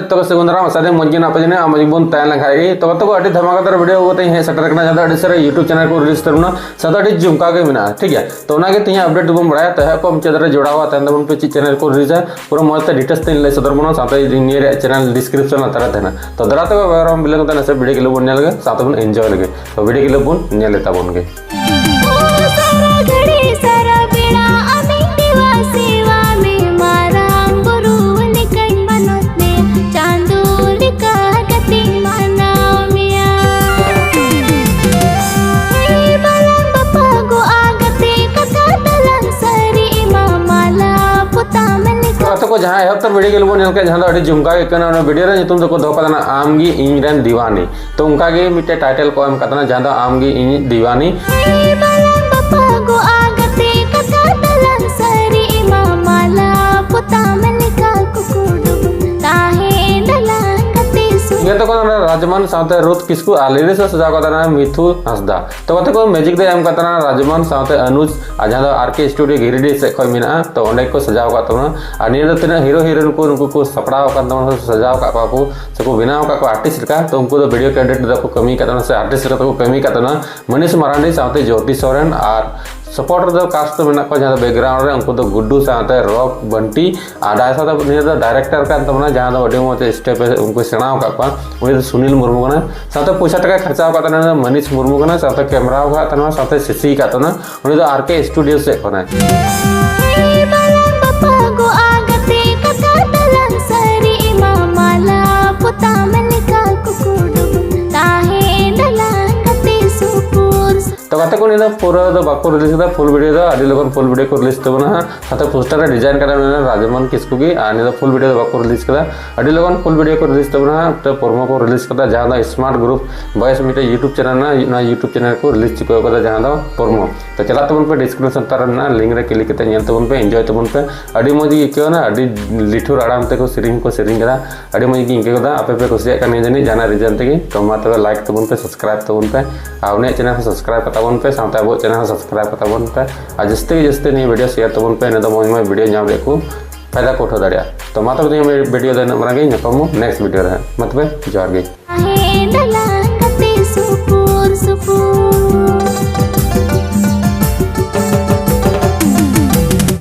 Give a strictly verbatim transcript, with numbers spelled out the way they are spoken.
ᱛᱚᱵᱮ ᱥᱟᱹᱜᱩᱱ ᱫᱟᱨᱟᱢ, ᱟᱥᱟ ᱫᱟᱹᱧ ᱢᱚᱡᱽ ᱜᱮ ᱢᱮᱱᱟᱜ ᱯᱮ ᱡᱟᱹᱱᱤᱡ, ᱟᱨ ᱢᱚᱡᱽ ᱜᱮᱵᱚᱱ ᱛᱟᱦᱮᱸ ᱞᱮᱱ ᱠᱷᱟᱡ ᱜᱮ᱾ ᱛᱚᱵᱮ ᱛᱚᱵᱮ ᱟᱹᱰᱤ ᱫᱷᱟᱢᱟᱠᱟᱫᱟᱨ video ᱠᱟᱛᱮ ᱤᱧ ᱦᱮᱡ ᱥᱮᱴᱮᱨ ᱠᱟᱱᱟ, ᱡᱟᱦᱟᱸ ᱫᱚ ᱟᱹᱰᱤ ᱥᱟᱨᱟ YouTube channel ᱠᱚ release ᱛᱟᱵᱚᱱᱟ, ᱥᱟᱶᱛᱮ ᱟᱹᱰᱤ ᱡᱷᱩᱢᱠᱟ ᱜᱮ ᱢᱮᱱᱟᱜᱼᱟ, ᱴᱷᱤᱠ ᱜᱮᱭᱟ᱾ ᱛᱚ ᱚᱱᱟᱜᱮ ᱛᱮᱦᱮᱧ update ᱫᱚᱵᱚᱱ ᱵᱟᱲᱟᱭᱟ᱾ ᱛᱚ ᱮᱦᱚᱵ ᱠᱷᱚᱱ ᱢᱩᱪᱟᱹᱫ ᱫᱷᱟᱹᱨᱤᱡ ᱡᱚᱲᱟᱣ ᱛᱟᱦᱮᱱ ᱛᱟᱵᱚᱱ ᱯᱮ, ᱪᱮᱫ channel ᱠᱚ release ᱟ, ᱯᱩᱨᱟᱹ ᱢᱚᱡᱽ ᱛᱮ details ᱛᱮᱧ ᱞᱟᱹᱭ ᱥᱚᱫᱚᱨ ᱵᱚᱱᱟ, ᱥᱟᱶᱛᱮ ᱱᱤᱭᱟᱹ ᱨᱮᱭᱟᱜ channel description ᱞᱟᱛᱟᱨ ᱨᱮ ᱛᱟᱦᱮᱱᱟ᱾ ᱛᱚ ᱫᱟᱨᱟ ᱛᱚᱵᱮ ᱵᱟᱭᱨᱟᱢ ᱵᱤᱞᱚᱢ ᱠᱟᱛᱮ ᱱᱟᱥᱮ video ᱜᱮᱞᱮ ᱵᱚᱱ ᱧᱮᱞ ᱞᱮᱜᱮ, ᱥᱟᱶᱛᱮ ᱵᱚᱱ enjoy ᱞᱮᱜᱮ᱾ ᱛᱚ video ᱜᱮᱞᱮ ᱵᱚᱱ ᱧᱮᱞ ᱛᱟᱵᱚᱱ ᱜᱮ᱾ ᱥᱟᱨᱟ ᱜᱷᱟᱹᱲᱤ ᱥᱟᱨᱟ ᱵᱮᱲᱟ ᱟᱢᱤᱧ ᱫᱮᱵᱟ ᱥᱮᱵᱟ ᱢᱮ, ᱢᱟᱨᱟᱝ ᱵᱩᱨᱩ ᱞᱮᱠᱟᱧ ᱢᱟᱱᱚᱛ ᱢᱮ, ᱪᱟᱸᱫᱚ ᱞᱮᱠᱟ ᱜᱟᱛᱮᱧ ᱢᱟᱱᱟᱣ ᱢᱮᱭᱟ᱾ ᱮᱭ ᱵᱟᱞᱟᱝ ᱵᱟᱯᱟᱜᱚᱜᱼᱟ ᱜᱟᱛᱮ, ᱠᱟᱛᱷᱟ ᱛᱟᱞᱟᱝ ᱥᱟᱹᱨᱤ ᱮᱢᱟ, ᱢᱟᱞᱟ ᱯᱚᱛᱟᱢ ᱞᱮᱠᱟ᱾ ᱜᱟᱛᱮ ᱠᱚ, ᱡᱟᱦᱟᱸ ᱮᱦᱚᱵ ᱛᱚᱨ video ᱜᱮᱞᱮ ᱵᱚᱱ ᱧᱮᱞ ᱠᱮᱫ, ᱡᱟᱦᱟᱸ ᱫᱚ ᱟᱹᱰᱤ ᱡᱷᱩᱢᱠᱟ ᱜᱮ ᱠᱟᱱᱟ, ᱚᱱᱟ video ᱨᱮ ᱧᱩᱛᱩᱢ ᱫᱚᱠᱚ ᱫᱚᱦᱚ ᱠᱟᱫᱟ ᱟᱢ ᱜᱮ ᱤᱧ ᱨᱮᱱ ᱫᱤᱣᱟᱱᱤ᱾ ᱛᱚ ᱚᱱᱠᱟ ᱜᱮ ᱢᱤᱫᱴᱮᱡ title ᱠᱚ ᱮᱢ ᱠᱟᱫ ᱛᱟᱦᱮᱱᱟ, ᱡᱟᱦᱟᱸ ᱫᱚ ᱟᱢ ᱜᱮ ᱤᱧ ᱫᱤᱣᱟᱱᱤ᱾ ᱮᱭ ᱵᱟᱞᱟᱝ ᱵᱟᱯᱟᱜᱚᱜᱼᱟ ᱜᱟᱛᱮ, ᱠᱟᱛᱷᱟ ᱛᱟᱞᱟᱝ ᱥᱟᱹᱨᱤ ᱮᱢᱟ, ᱢᱟᱞᱟ ᱯᱚᱛᱟᱢ ᱞᱮᱠᱟ ᱠᱩᱠᱩᱰᱩᱵᱩ, ᱛᱟᱦᱮᱸ ᱫᱟᱞᱟᱝ ᱜᱟᱛᱮ ᱥᱩᱨ᱾ ᱱᱤᱭᱟᱹ ᱫᱚ ᱠᱟᱱᱟ ᱨᱟᱡᱽᱢᱟᱱ ᱥᱟᱶᱛᱮ ᱨᱩᱛ ᱠᱤᱥᱠᱩ ᱟᱨ lyrics ᱮ ᱥᱟᱡᱟᱣ ᱠᱟᱫᱟ ᱢᱤᱛᱷᱩ ᱦᱟᱸᱥᱫᱟ᱾ ᱛᱚ ᱜᱟᱛᱮ ᱠᱚ, music ᱫᱚᱭ ᱮᱢ ᱠᱟᱫ ᱛᱟᱦᱮᱱᱟ ᱨᱟᱡᱽᱢᱟᱱ ᱥᱟᱶᱛᱮ ᱟᱱᱩᱡᱽ, ᱟᱨ ᱡᱟᱦᱟᱸ ᱫᱚ R K Studio ᱜᱤᱨᱤᱰᱤ ᱥᱮᱫ ᱠᱷᱚᱱ ᱢᱮᱱᱟᱜᱼᱟ᱾ ᱛᱚ ᱚᱸᱰᱮ ᱠᱚ ᱥᱟᱡᱟᱣ ᱟᱠᱟᱫ ᱛᱟᱵᱚᱱᱟ᱾ ᱟᱨ ᱱᱤᱭᱟᱹ ᱫᱚ ᱛᱤᱱᱟᱹᱜ hero heroine ᱠᱚ ᱱᱩᱠᱩ ᱠᱚ ᱥᱟᱯᱲᱟᱣ ᱟᱠᱟᱫ ᱛᱟᱵᱚᱱᱟ, ᱥᱟᱡᱟᱣ ᱟᱠᱟᱫ ᱠᱚᱣᱟ ᱠᱚ ᱥᱮ ᱠᱚ ᱵᱮᱱᱟᱣ ᱟᱠᱟᱫ ᱠᱚᱣᱟ artist ᱞᱮᱠᱟ, ᱛᱚ ᱩᱱᱠᱩ ᱫᱚ video credit ᱨᱮᱫᱚ ᱠᱚ ᱠᱟᱹᱢᱤ ᱟᱠᱟᱫ ᱛᱟᱵᱚᱱᱟ ᱥᱮ artist ᱞᱮᱠᱟ ᱛᱮᱠᱚ ᱠᱟᱹᱢᱤ ᱟᱠᱟᱫ ᱛᱟᱵᱚᱱᱟ ᱢᱟᱹᱱᱤᱥ ᱢᱟᱨᱟᱱᱰᱤ ᱥᱟᱶᱛᱮ ᱡᱳᱛᱤ ᱥᱚᱨᱮᱱ᱾ ᱟᱨ support ᱨᱮᱫᱚ cast ᱫᱚ ᱢᱮᱱᱟᱜ ᱠᱚᱣᱟ, ᱡᱟᱦᱟᱸ ᱫᱚ background ᱨᱮ ᱩᱱᱠᱩ ᱫᱚ ᱜᱩᱰᱰᱩ ᱥᱟᱶᱛᱮ ᱨᱚᱠ ᱵᱟᱱᱴᱤ, ᱟᱨ ᱰᱟᱭᱨᱮᱠᱴ ᱫᱚ ᱱᱤᱭᱟᱹ ᱫᱚ director ᱠᱟᱱ ᱛᱟᱵᱚᱱᱟ, ᱡᱟᱦᱟᱸ ᱫᱚ ᱟᱹᱰᱤ ᱢᱚᱡᱽ step ᱮ ᱩᱱᱠᱩ ᱥᱮᱬᱟ ᱟᱠᱟᱫ ᱠᱚᱣᱟ, ᱩᱱᱤ ᱫᱚ ᱥᱩᱱᱤᱞ ᱢᱩᱨᱢᱩ ᱠᱟᱱᱟᱭ᱾ ᱥᱟᱶᱛᱮ ᱯᱚᱭᱥᱟ ᱴᱟᱠᱟ ᱠᱷᱚᱨᱪᱟ ᱟᱠᱟᱫ ᱛᱟᱦᱮᱱᱟ ᱢᱟᱹᱱᱤᱥ ᱢᱩᱨᱢᱩ ᱠᱟᱱᱟᱭ, ᱥᱟᱶᱛᱮ camera ᱟᱠᱟᱫ ᱛᱟᱦᱮᱱᱟ, ᱥᱟᱶᱛᱮ C C ᱟᱠᱟᱫ ᱛᱟᱦᱮᱱᱟ, ᱩᱱᱤ ᱫᱚ R K Studio ᱥᱮᱫ ᱠᱷᱚᱱᱟᱭ᱾ ᱮᱭ ᱵᱟᱞᱟᱝ ᱵᱟᱯᱟᱜᱚᱜᱼᱟ ᱜᱟᱛᱮ, ᱠᱟᱛᱷᱟ ᱛᱟᱞᱟᱝ ᱥᱟᱹᱨᱤ ᱮᱢᱟ, ᱢᱟᱞᱟ ᱯᱚᱛᱟᱢ ᱞᱮᱠᱟ ᱠᱩᱠᱩᱰᱩᱵᱩ, ᱛᱟᱦᱮᱸ ᱫᱟᱞᱟᱝ ᱜᱟᱛᱮ ᱥᱩᱯᱩᱨ᱾ ᱛᱚ ᱜᱟᱛᱮ ᱠᱚ, ᱱᱤᱭᱟᱹ ᱫᱚ ᱯᱩᱨᱟᱹ ᱫᱚ ᱵᱟᱠᱚ release ᱠᱟᱫᱟ, full video ᱫᱚ ᱟᱹᱰᱤ ᱞᱚᱜᱚᱱ full video ᱠᱚ release ᱛᱟᱵᱚᱱᱟ ᱦᱟᱸᱜ᱾ ᱥᱟᱶᱛᱮ poster ᱨᱮ design ᱠᱟᱫᱟ ᱢᱮᱱᱟᱜᱼᱟ ᱨᱟᱡᱽᱢᱳᱦᱚᱱ ᱠᱤᱥᱠᱩ ᱜᱮ, ᱟᱨ ᱱᱤᱭᱟᱹ ᱫᱚ full video ᱫᱚ ᱵᱟᱠᱚ release ᱠᱟᱫᱟ᱾ ᱟᱹᱰᱤ ᱞᱚᱜᱚᱱ full video ᱠᱚ release ᱛᱟᱵᱚᱱᱟ ᱦᱟᱸᱜ᱾ ᱛᱚ ᱯᱨᱚᱢᱳ ᱠᱚ release ᱠᱟᱫᱟ, ᱡᱟᱦᱟᱸ ᱫᱚ Smart Group Boys ᱢᱤᱫᱴᱮᱡ YouTube channel ᱢᱮᱱᱟᱜᱼᱟ, ᱚᱱᱟ YouTube channel ᱠᱚ release ᱪᱩᱠᱟᱹᱣ ᱠᱟᱫᱟ, ᱡᱟᱦᱟᱸ ᱫᱚ ᱯᱨᱚᱢᱳ᱾ ᱛᱚ ᱪᱟᱞᱟᱜ ᱛᱟᱵᱚᱱ ᱯᱮ, description ᱛᱟᱞᱟ ᱨᱮ ᱢᱮᱱᱟᱜᱼᱟ, link ᱨᱮ click ᱠᱟᱛᱮ ᱧᱮᱞ ᱛᱟᱵᱚᱱ ᱯᱮ, enjoy ᱛᱟᱵᱚᱱ ᱯᱮ᱾ ᱟᱹᱰᱤ ᱢᱚᱡᱽ ᱜᱮ ᱟᱹᱭᱠᱟᱹᱣ ᱮᱱᱟ, ᱟᱹᱰᱤ ᱞᱤᱴᱷᱩᱨ ᱟᱲᱟᱝ ᱛᱮᱠᱚ ᱥᱮᱨᱮᱧ ᱠᱚ ᱥᱮᱨᱮᱧ ᱠᱟᱫᱟ, ᱟᱹᱰᱤ ᱢᱚᱡᱽ ᱜᱮ ᱟᱹᱭᱠᱟᱹᱣ ᱠᱟᱫᱟ᱾ ᱟᱯᱮ ᱯᱮ ᱠᱩᱥᱤᱭᱟᱜ ᱠᱟᱱ ᱜᱮᱭᱟ ᱡᱟᱹᱱᱤᱡ ᱡᱟᱦᱟᱱᱟᱜ reason ᱛᱮᱜᱮ᱾ ᱛᱚ ᱢᱟ ᱛᱚᱵᱮ like ᱛᱟᱵᱚᱱ ᱯᱮ, subscribe ᱛᱟᱵᱚᱱ ᱯᱮ, ᱟᱨ ᱩᱱᱤᱭᱟᱜ channel ᱦᱚᱸ subscribe ᱠᱟᱛᱟ ᱵᱚᱱ ᱯᱮ, ᱥᱟᱶᱛᱮ ᱟᱵᱚᱣᱟᱜ channel ᱦᱚᱸ subscribe ᱠᱟᱛᱟ ᱵᱚᱱ ᱯᱮ, ᱟᱨ ᱡᱟᱹᱥᱛᱤ ᱜᱮ ᱡᱟᱹᱥᱛᱤ ᱱᱤᱭᱟᱹ video share ᱛᱟᱵᱚᱱ ᱯᱮ, ᱤᱱᱟᱹ ᱫᱚ ᱢᱚᱡᱽ ᱢᱚᱡᱽ video ᱧᱟᱢ ᱨᱮᱭᱟᱜ ᱠᱚ ᱯᱷᱟᱭᱫᱟ ᱠᱚ ᱩᱴᱷᱟᱹᱣ ᱫᱟᱲᱮᱭᱟᱜᱼᱟ᱾ ᱛᱚ ᱢᱟ ᱛᱚᱵᱮ ᱛᱮᱦᱮᱧ ᱵᱷᱤᱰᱤᱭᱳ ᱫᱚ ᱤᱱᱟᱹᱜ ᱢᱟᱨᱟᱝ ᱜᱮ, ᱧᱟᱯᱟᱢ ᱢᱚ ᱱᱮᱠᱥᱴ ᱵᱷᱤᱰᱤᱭᱳ ᱨᱮ ᱦᱟᱸᱜ᱾ ᱢᱟ ᱛᱚᱵᱮ ᱡᱚᱦᱟᱨ ᱜᱮ᱾